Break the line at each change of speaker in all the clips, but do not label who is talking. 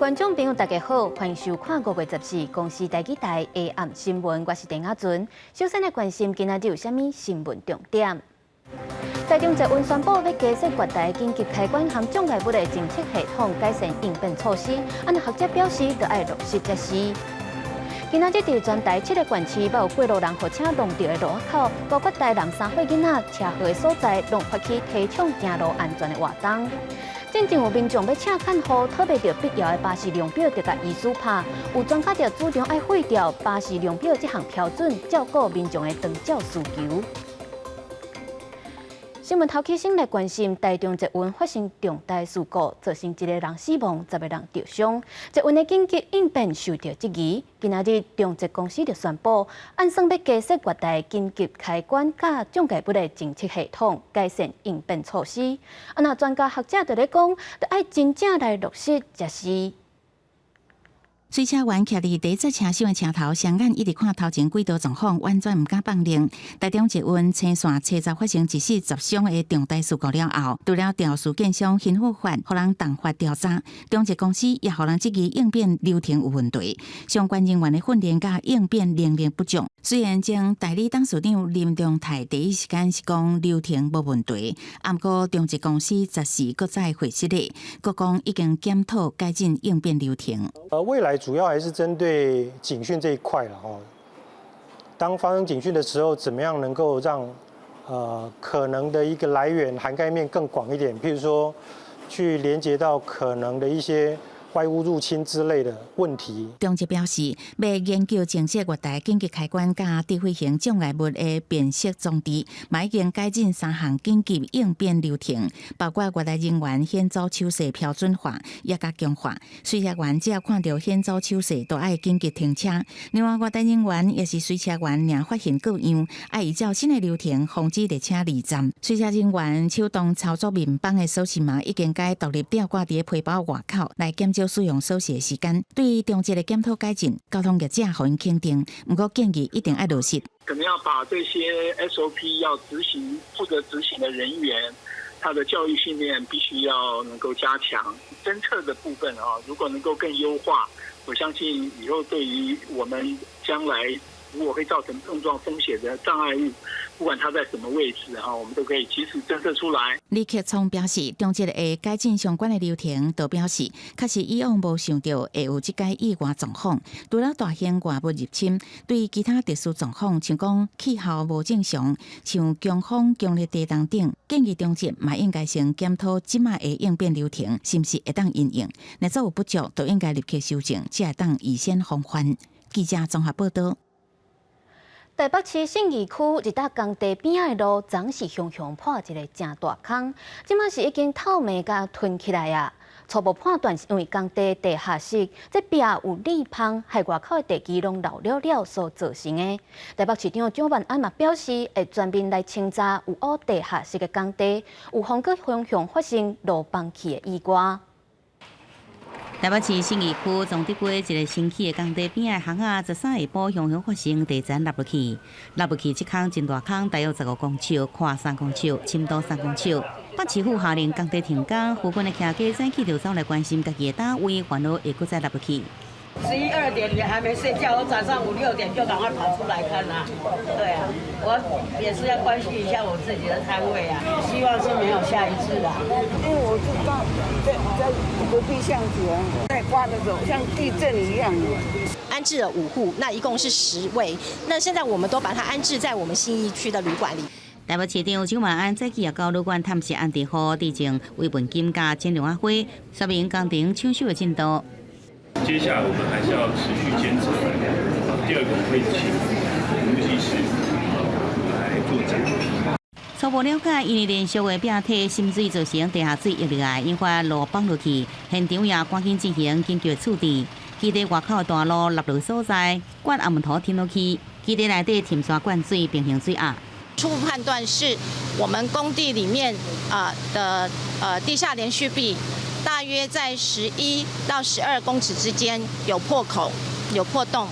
觀眾朋友，大家好，歡迎收看5月14公視台語台下暗新聞，我是鄭亞尊。首先來關心今仔日有啥物新聞重點。台中捷運宣布欲加設月台緊急開關和障礙物的偵測系統，改善應變措施。啊，若學者表示，著愛落實才是。今仔日佇全台七個縣市，有過路人予車挵著的路仔口，包括台南三歲囡仔車禍的所在，攏發起提倡行路安全的活動。進前有民眾欲請看護，討袂著必要的巴氏量表，就共醫師拍。有專家就主張愛廢掉巴氏量表這項標準，照顧民眾的長照需求。新聞頭起先來關心台中捷運發生重大事故，造成一個人死亡，10個人著傷。捷運的緊急應變受到質疑。今仔日中捷公司就宣布，按算欲加設月台緊急開關佮障礙物的偵測系統，改善應變措施。啊，若專家學者就咧講，著愛真正來落實才是。
隨車員徛佇第一節車廂的車頭，雙眼一直看頭前軌道狀況，完全毋敢放任。台中捷運青線車站發生一死十傷的重大事故了後，除了調事件商興富發予人重罰調查，中捷公司也予人質疑應變流程有問題，相關人員的訓練佮應變能力不足。雖然前代理董事長林良泰第一時間是講流程無問題，毋過中捷公司14閣再回釋咧，閣講已經檢討改進應變流程。
未來主要還是針對警訊這一塊啦，哦。當發生警訊的時候，怎麼樣能夠讓可能的一個來源涵蓋面更廣一點？譬如說，去連接到可能的一些外物入侵之類的問題。
中捷表示，欲研究增設月台緊急開關佮智慧型障礙物的辨識裝置，嘛已經改進三項緊急應變流程，包括月台人員險阻手勢標準化，也較強化。隨車員只要看著險阻手勢，都愛緊急停車。另外，月台人員抑是隨車員，若發現過樣，愛依照新的流程防止列車離站。隨車人員手動操作面板的鎖匙嘛，已經改獨立吊掛佇皮包外口，來減少使用鎖匙的時間。對於中捷的檢討改進，交通業者予𪜶肯定，毋過建議一定愛落實。
可能要把這些 SOP 要執行、負責執行的人員，他的教育訓練必須要能夠加強。偵測的部分啊，如果能夠更優化，我相信以後對於我們將來如果會造成碰撞風險的障礙物，不管它在什麼位置哈，我們都可以及時偵測出來。
李克聰表示，中捷會改進相關的流程，都表示確實以往無想著會有這個意外狀況。除了大型外物入侵，對其他特殊狀況，像講氣候無正常，像強風、強烈地動等，建議中捷嘛應該先檢討這馬的應變流程，是毋是會當應用？若做有不足，就應該立刻修正，才會當預先防範。記者綜合報道。
台北市信義區一搭工地邊仔的路，昨是雄雄破一个誠大空，這馬是已經透明共吞起來啊！初步判斷是因為工地地下室這壁有裂縫，害外口的地基攏漏了了所造成的。台北市長蔣萬安嘛表示，會全面來清查有烏地下室的工地，有防閣雄雄發生路崩去的意外。
台北市信義區崇德街一个新起的工地邊仔巷仔，13下晡雄雄發生地層落落去，落落去這空真大空，大約15公尺，寬三公尺，深度三公尺。北市府下令工地停工，附近的徛家早起就走來關心家己的單位，煩惱會閣再落落去。
11、2點你還沒睡覺，我早上5、6點就趕快跑出來看啦。對啊，我也是要關心一下我自己的攤位啊，希望是沒有下一次啦。
因為我就到在隔壁巷子啊，在刮的時候像地震一樣。
安置了5戶，那一共是10位。那現在我們都把它安置在我們信義區的旅館裡。
台北市長蔣萬安早起也到旅館探視安置戶，致贈慰問金佮剪龍仔花，說明工程搶修的進度。
接下來我們還是要持續監測。第二個會請土木技師來做檢評。
初步了解，因為連續的壁體滲水造成地下水溢落來，引發路崩落去，現場也趕緊進行緊急處置。基地外口大路落落所在，灌阿門土沉落去，基地內底沉沙灌水，平衡水壓。
初步判斷是我們工地裡面啊的地下連續壁，大約在11到12公尺之間有破口、有破洞，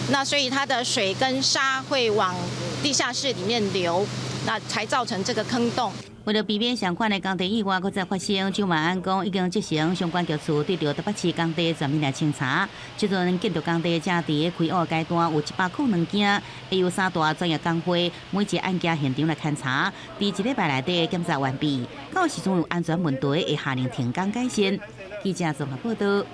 那所以它的水跟沙會往地下室裡面流，那才造成這個坑洞。
為了避免相款的工地意外閣再發生，蔣萬安講已經責成相關局處對著台北市工地全面來清查。這陣建築工地正佇咧開挖階段，有102件，會由三大專業工會每一個案件現場來勘查，佇一禮拜內底檢查完畢，到時陣有安全問題會下令停工改善。記者綜合報道。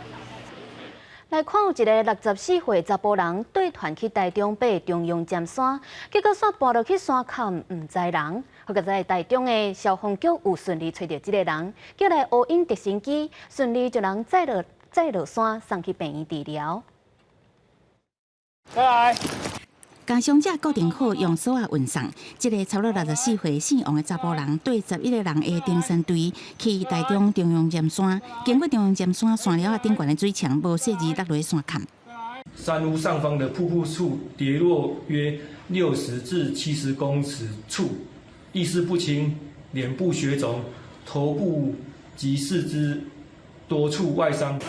來看有一个64歲查埔人綴團去台中爬中央尖山，結果煞跋落去山崁，毋知人。好在台中的消防局有順利揣著這个人，叫來烏鷹直升機順利將人載落山，送去病院治療。
來。
共傷者固定好，用索仔運送。這个差不多64歲姓王的查埔人，綴11个人的登山隊去台中中央尖山，經過中央尖山山寮仔頂懸的水牆，無細膩落佇山崁。
山屋上方的瀑布處跌落約60至70公尺處，意識不清，臉部血腫，頭部及四肢多處外傷。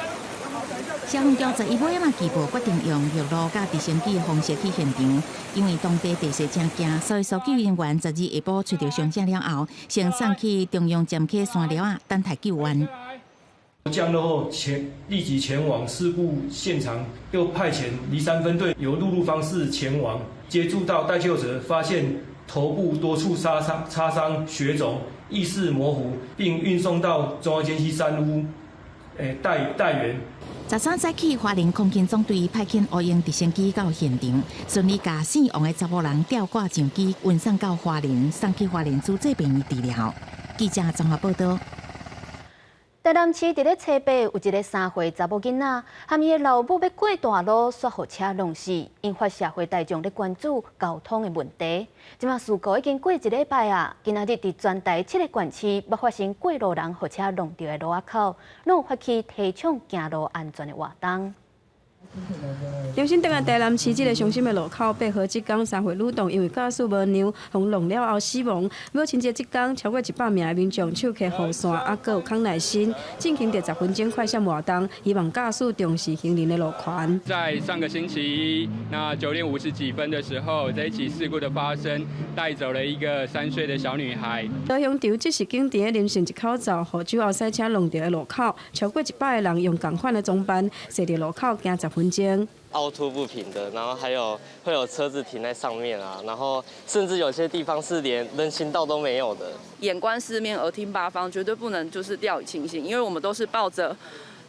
消防局11尾嘛，起步決定用陸路佮直升機的方式去現場，因為當地地勢誠驚，所以搜救人員十二下晡揣著傷者了後，先送去中央尖溪山寮仔等待救援。
降落後立即前往事故現場，又派遣梨山分隊由陸路方式前往接觸到待救者，發現頭部多處擦傷、血腫、意識模糊，並運送到中央尖溪山屋，待援。
13早起，花蓮空勤總隊派遣烏鷹直升機到現場，順利共姓王的查埔人吊掛上機，運送到花蓮，送去花蓮主治病院治療。記者綜合報道。
台南市佇咧車八有一个3歲查某囡仔，含伊的老母欲過大路，煞予車撞死，引發社會大眾咧關注交通的問題。這馬事故已經過一禮拜啊，今仔日佇全台七个縣市，捌發生過路人予車撞著的路仔口，攏有發起提倡行路安全的活動。
重新轉來台南市這个傷心的路口，八號這工3歲女童因為駕駛無讓，予撞了後死亡。母親節這工，超過100名的民眾手提雨傘，猶閣有康乃馨，進行著10分鐘快閃活動，希望駕駛重視行人的路權。
在上個星期一，那9點50幾分的時候，這一起事故的發生，帶走了一個3歲的小女孩。
高雄場這是景點林姓一口罩，予酒後駛車撞著的路口，超過100个人用仝款的裝扮，踅佇路口行10分鐘。
凹凸不平的，然後還有會有車子停在上面啊，然後甚至有些地方是連人行道都沒有的。
眼觀四面，耳聽八方，絕對不能就是掉以輕心，因為我們都是抱着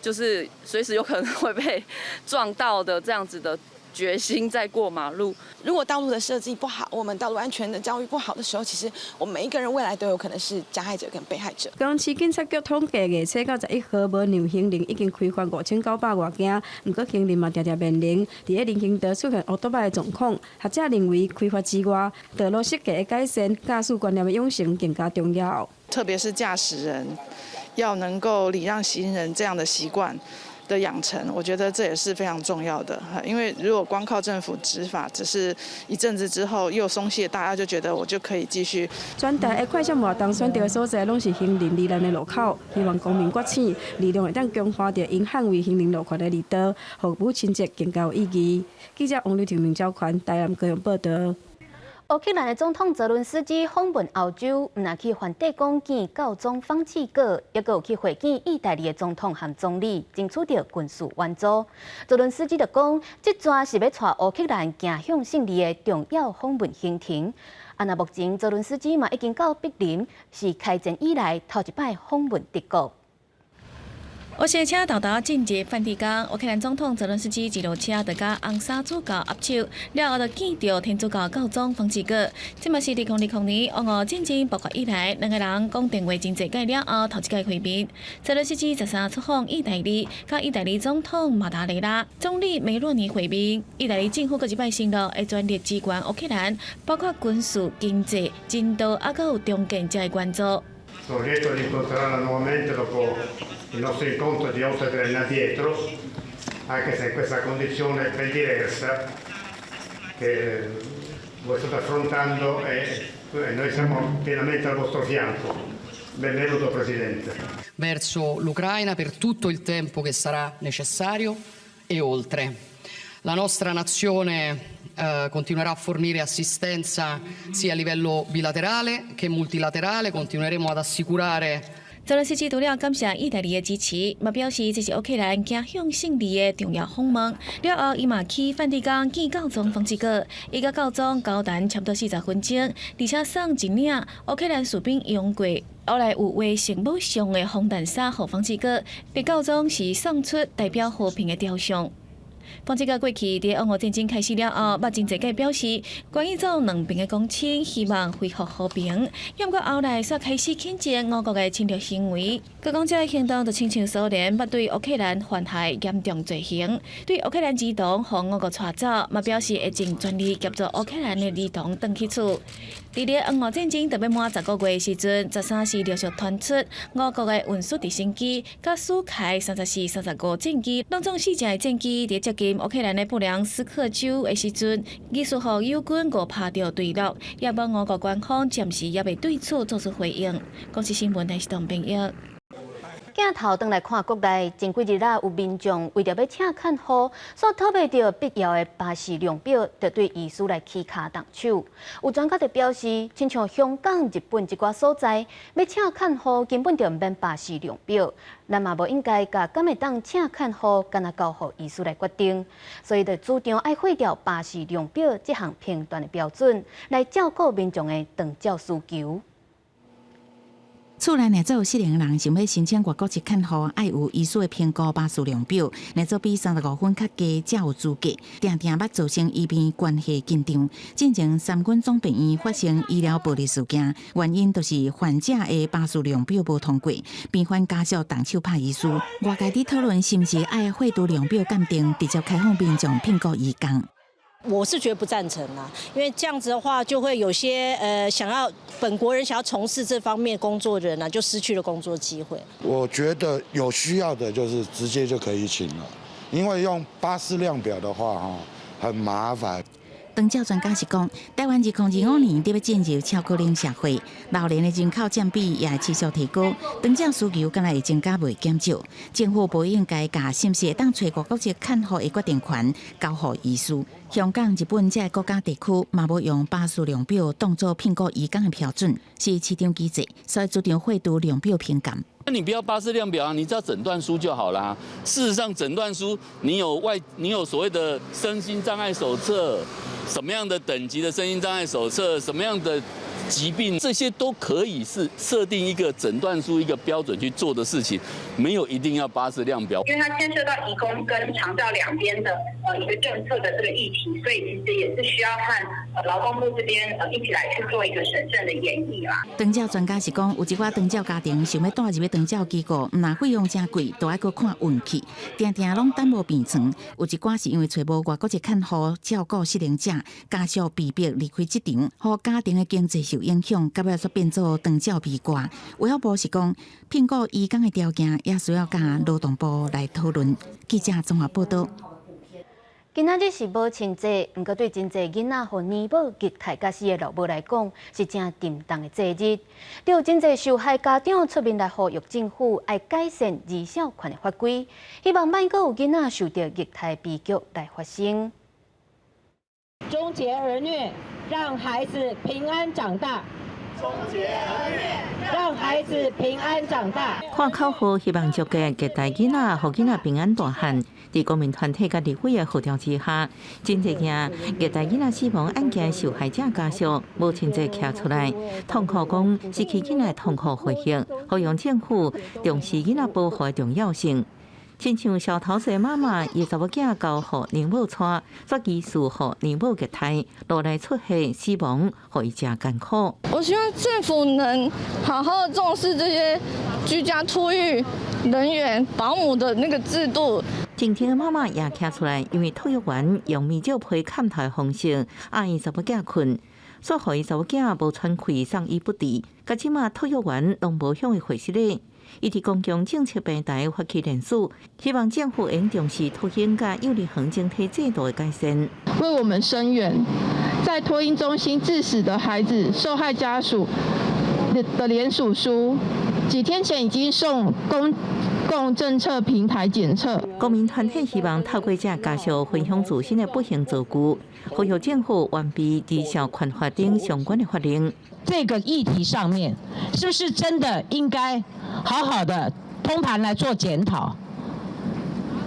就是隨時有可能會被撞到的這樣子的決心在過馬路。
如果道路的設計不好，我們道路安全的教育不好的時候，其實我們每一個人未來都有可能是加害者跟被害者。
高雄市警察局統計，月初到11號無讓行人已經開罰5900外件，毋過行人嘛定定面臨佇咧人行道出現烏托邦的狀況。學者認為，開罰之外，道路設計的改善、駕駛觀念的養成更加重要。
特別是駕駛人要能夠禮讓行人這樣的習慣的養成，我覺得這也是非常重要的。因為如果光靠政府執法，只是一陣子之後又鬆懈，大家就覺得我就可以繼續。
全台的快閃活動選擇的所在，攏是行人罹難的路口，希望公民覺醒，力量會當強化著𪜶捍衛行人路權的力道，予母親節更加有意義。記者王麗婷、明昭權台南高雄報道。
烏克蘭的總統澤倫斯基訪問歐洲，毋但去梵蒂岡見教宗方濟各，猶閣有去會見意大利的總統和總理，爭取著軍事援助。澤倫斯基就講，這逝是欲帶烏克蘭行向勝利的重要訪問行程。啊，那目前澤倫斯基嘛已經到柏林，是開戰以來頭一擺訪問德國。
烏色車沓沓進入梵蒂岡，烏克蘭總統澤倫斯基一落車就佮紅衫主教握手，了後就見著天主教教宗方濟各。這嘛是2020年烏俄戰爭爆發以來，兩个人講電話真濟擺了後頭一擺會面。澤倫斯基13出訪意大利，佮意大利總統馬達雷拉、總理梅洛尼會面。意大利政府閣一擺承諾會全力支援烏克蘭，包括軍事、經濟、人道，猶閣有重建遮的援助。
Sono lieto di incontrarla nuovamente dopo il nostro incontro di oltre 3 anni addietro, anche se in questa condizione ben diversa che voi state affrontando e noi siamo pienamente al vostro fianco. Benvenuto, Presidente.
Verso l'Ucraina per tutto il tempo che sarà necessario e oltre. La nostra nazione Continuerà a fornire assistenza sia a livello bilaterale che multilaterale, continueremo ad assicurare
澤倫斯基除了感謝意大利的支持，嘛表示這是烏克蘭走向勝利的重要訪問。了後，伊嘛去梵蒂岡見教宗方濟各，伊佮教宗交談差不多40分鐘，而且送一領烏克蘭士兵用過，後來有畫聖母像的防彈衫予方濟各，被教宗是送出代表和平的雕像。方濟各過去佇俄烏戰爭開始了後，捌真濟擺表示願意做兩邊的公親，希望恢復和平。毋過後來煞開始譴責俄國的侵略行為，閣講這个行動就親像蘇聯捌對烏克蘭犯下嚴重罪行，對烏克蘭兒童予俄國帶走，嘛表示會盡全力協助烏克蘭的兒童轉去厝。佇咧俄烏戰爭就欲滿10個月的時陣，13時陸續傳出俄國的運輸直升機、佮蘇開34、35戰機，攏總四架的戰機佇接近烏克蘭的布良斯克州的時陣，疑似予友軍誤拍著墜落，也無俄國官方暫時猶未對此做出回應。公視新聞台是董編譯。
鏡頭轉來看國內，前幾日啊，有民眾為著欲請看護，煞討袂著必要的巴氏量表，就對醫師來起跤動手。有專家就表示，親像香港、日本這寡所在，欲請看護根本就毋免巴氏量表，咱嘛無應該共敢會當請看護，干焦交予醫師來決定。所以就主張愛廢掉巴氏量表這項評斷的標準，來照顧民眾的長照需求。
厝內若做有失能人想欲申請外國籍看護，愛有醫師的評估巴氏量表，若做比35分較低才有資格。定定捌造成醫病關係緊張。進前三軍總病院發生醫療暴力事件，原因就是患者的巴氏量表無通過，病患家屬動手拍醫師。外界佇討論是毋是愛廢除量表鑑定，直接開放民眾聘僱醫工。
我是覺得不贊成啦，因為這樣子的話，就會有些想要本國人想要從事這方面工作的人呢，就失去了工作機會。
我覺得有需要的，就是直接就可以請了，因為用巴氏量表的話，哈，很麻煩。
長照專家是講，台灣2025年欲進入超高齡社會，老年的人口佔比也會持續提高，長照需求敢若會增加袂減少。政府無應該共是毋是會當揣外國籍看護的決定權交予醫師。香港、日本這个國家地區嘛無用巴氏量表當做聘僱醫工的標準，是市場機制，所以主張廢除量表評鑑。
那你不要巴氏量表啊，你只要診斷書就好啦。事實上，診斷書你有外，你有所謂的身心障礙手冊，什麼樣的等級的身心障礙手冊，什麼樣的疾病，這些都可以是設定一個診斷書一個標準去做的事情，沒有一定要巴氏量表。
因為它牽涉到移工跟長照兩邊的一個政策的這個議題，所以其實也是需要和勞工部這邊一起來去做一個審慎的研議啦。
長照專家是講，有一寡長照家庭想欲帶入去長照機構，毋但費用誠貴，都愛閣看運氣，定定攏等無病床。有一寡是因為揣無外國籍看護照顧失能者，家屬被迫離開職場，予家庭的經濟受影響，到尾煞變做長照悲歌。衛福部是講，聘僱醫工的條件也需要佮勞動部來討論。記者綜合報道。
今仔日是母親節，毋過對真濟囡仔予乳母虐待佮死的老母來講，是誠沉重的節日。有真濟受害家長出面來呼籲政府愛改善兒少權的法規，希望莫閣有囡仔受著虐待悲劇來發生。
終結兒虐，讓孩子平安長大。
終結兒虐，
讓孩子平安長大。
喊口號，希望終結虐待囡仔，予囡仔平安大漢。佇公民團體佮立委的號召之下，真濟件虐待囡仔死亡案件受害者家屬母親節徛出來，痛哭講失去囡仔痛苦回憶，呼籲政府重視囡仔保護的重要性。親像小桃子的媽媽，伊查某囝交予乳母帶，煞疑似予乳母虐待，落來出血死亡，予伊誠艱苦。
我希望政府能好好重視這些居家托育人員、保姆的那個制度。
晴晴的媽媽也徛出來，因為托育員用面蕉皮砍頭的方式，壓伊查某囝睏，煞予伊查某囝無喘氣，送醫不治。到這馬托育員攏無向伊回信咧。伊佇公共政策平台發起聯署，希望政府應重視托嬰佮幼兒園整體制度的改善。
為我們聲援，在托嬰中心致死的孩子受害家屬的聯署書，幾天前已經送公共政策平台檢測。
公民團體希望透過這家屬分享自身的不幸遭遇，呼籲政府完備兒少權法等相關的法令。
這個議題上面，是不是真的應該好好的通盤來做檢討？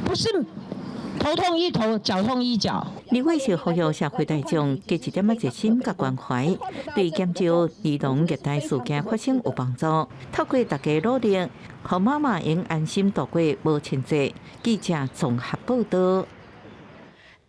不是頭痛醫頭，腳痛醫腳。
立委是呼籲社會大眾加一點仔熱心佮關懷，對減少兒童虐待事件發生有幫助。透過大家努力，予媽媽會安心度過母親節。記者綜合報道。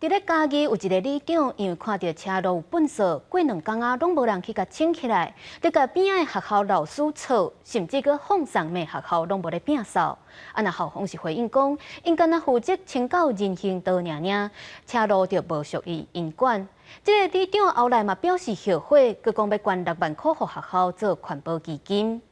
佇咧嘉義有一个里長，因為看著車路有糞埽，過兩工仔攏無人去共清起來，就共邊仔的學校老師吵，甚至閣放送罵學校攏無咧摒掃。啊，若校方是回應講，𪜶干焦負責清到人行道爾爾，車路就無屬於𪜶管。這个里長後來嘛表示後悔，閣講欲捐6萬箍予學校做環保基金。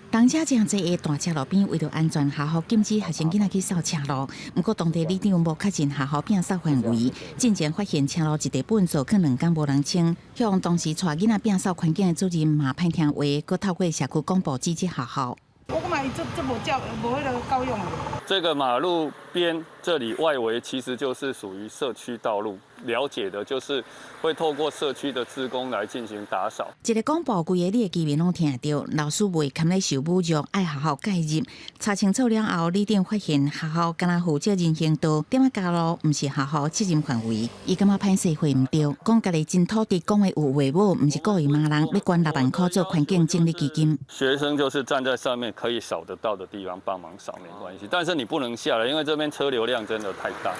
人車誠濟的大車路邊，為著安全，學校禁止學生囡仔去掃車路。毋過當地里長無確認學校摒掃範圍，進前發現車路一塊糞埽，囥兩工無人清，向當時帶囡仔摒掃環境的主任嘛歹聽話，閣透過社區廣播指責學校。
我感覺伊這無教，無彼个教養。
這個馬路邊這裡外圍其實就是屬於社區道路，了解的就是會透過社區的志工來進行打掃。
一个廣播，規个里的居民攏聽得著，老師袂堪咧受侮辱，愛學校介入查清楚了後，里長發現學校干焦負責人行道，點仔加路，毋是學校責任範圍。伊感覺歹勢回毋著，講家己真土直，講話有話無，毋是故意罵人，欲捐6萬箍做環境整理基金。
學生就是站在上面可以掃得到的地方幫忙掃，沒關係，但是你不能下來，因為這邊車流量真的太大。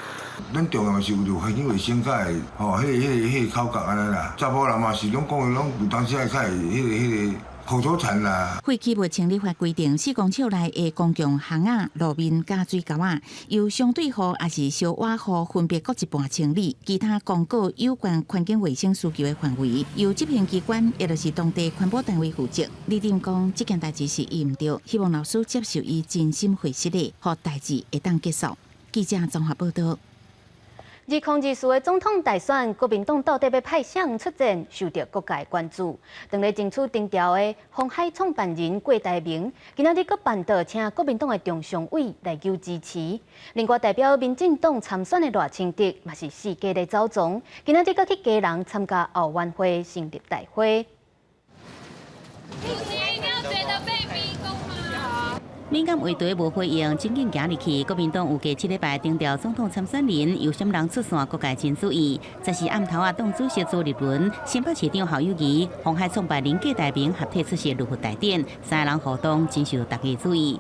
咱重要是為著環境衛生較會吼，彼个口角按呢啦。查埔人嘛是攏講攏有當時會較會彼个口頭禪啦。
廢棄物清理法規定，4公尺內的公共巷仔、路面佮水溝仔，由相對戶抑是相倚戶分別各一半清理。其他公告有關環境衛生需求的範圍，由執行機關，也就是當地環保單位負責。里長講，這件代誌是伊毋對，希望老師接受伊真心回實的，予代誌會當結束。記者綜合報道。
2024的總統大選，國民黨到底欲派誰出戰，受著各界關注。當咧爭取頂調的鴻海創辦人郭台銘，今仔日閣辦桌請國民黨的中常委來求支持。另外代表民進黨參選的賴清德，嘛是四界咧走傱，今仔日閣去基隆參加後援會成立大會。
敏感話題無回應，真緊行入去。國民黨預計這禮拜徵調總統參選人，由啥物人出線，各界真注意。這是暗頭仔黨主席朱立倫、新北市長侯友宜、鴻海創辦人郭台銘合體出席立佛大典，三个人互動真受大家注意。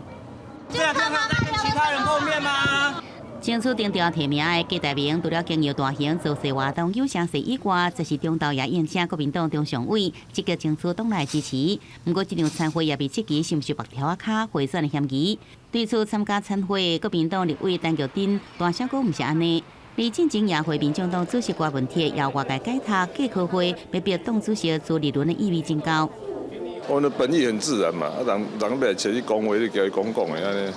這兩天還在跟其他人碰面嗎？
爭取徵調提名的郭台銘，除了經營大型造勢活動有聲勢以外，這是中晝也宴請國民黨中常委積極爭取黨內支持。毋過，這場餐會也被質疑是毋是縛柱仔跤賄選的嫌疑。對此，參加餐會的國民黨立委陳菊貞大聲講毋是按呢。李進前也會民進黨主席郭文鐵，也外界解讀郭科會欲逼黨主席朱立倫的意味真高。
我們的本意很自然嘛，啊人人欲來揣你講話，你共伊講講的按呢。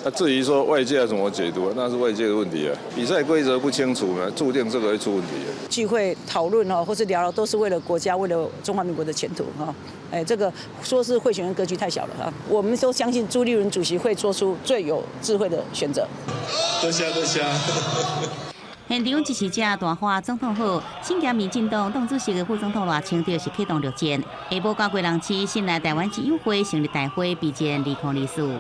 那至於說外界怎麼解讀，那是外界的問題啊。比賽規則不清楚呢，注定這個會出問題。
聚會討論哦，或是聊聊，都是為了國家，為了中華民國的前途哈。哎，這個說是賄選格局太小了哈。我們都相信朱立倫主席會做出最有智慧的選擇。
多謝多謝。
現場支持者大喊總統好，新疆民進黨黨主席的副總統賴清德是啟動陸戰，下晡到基隆市信來台灣之友會成立大會備戰2024。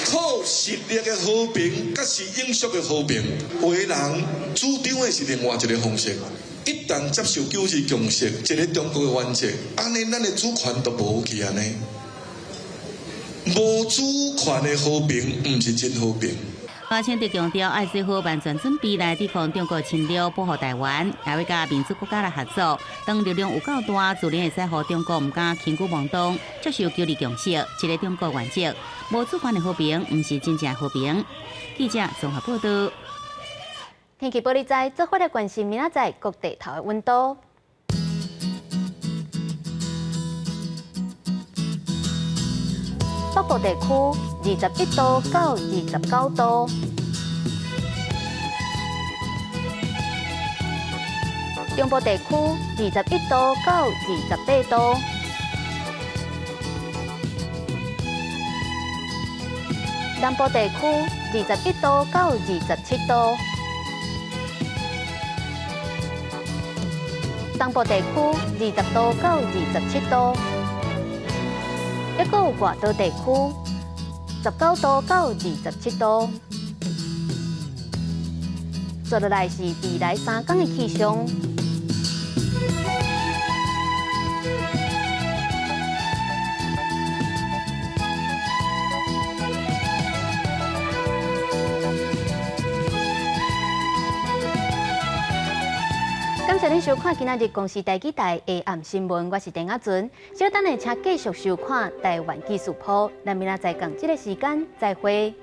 靠實力的和平，才是永續的和平。有的人主張的是另外一个方式，一旦接受九二共識，一个中國的原則，按呢咱的主權就無去按呢。無主權的和平，毋是真和平。
賴清德強調，愛做好萬全準備來抵抗中國侵略，保護台灣，也欲佮民主國家來合作。當力量有夠大，自然會使予中國毋敢輕舉妄動，接受九二共識，一个中國原則。無主權的和平，毋是真正和平。記者綜合報道。
天氣報你知，做伙來關心明仔載各地頭的溫度。北部地區21度到29度，中部地區21度到28度，南部地區21度到27度，東部地區20度到27度，抑閣有外島地區19度到27度。接落來是未來3天的氣象。感謝您收看今仔日公視台語台下暗新聞，我是鄭亞純。稍等下，請繼續收看台灣紀事鋪。咱明仔載仝這个時間再會。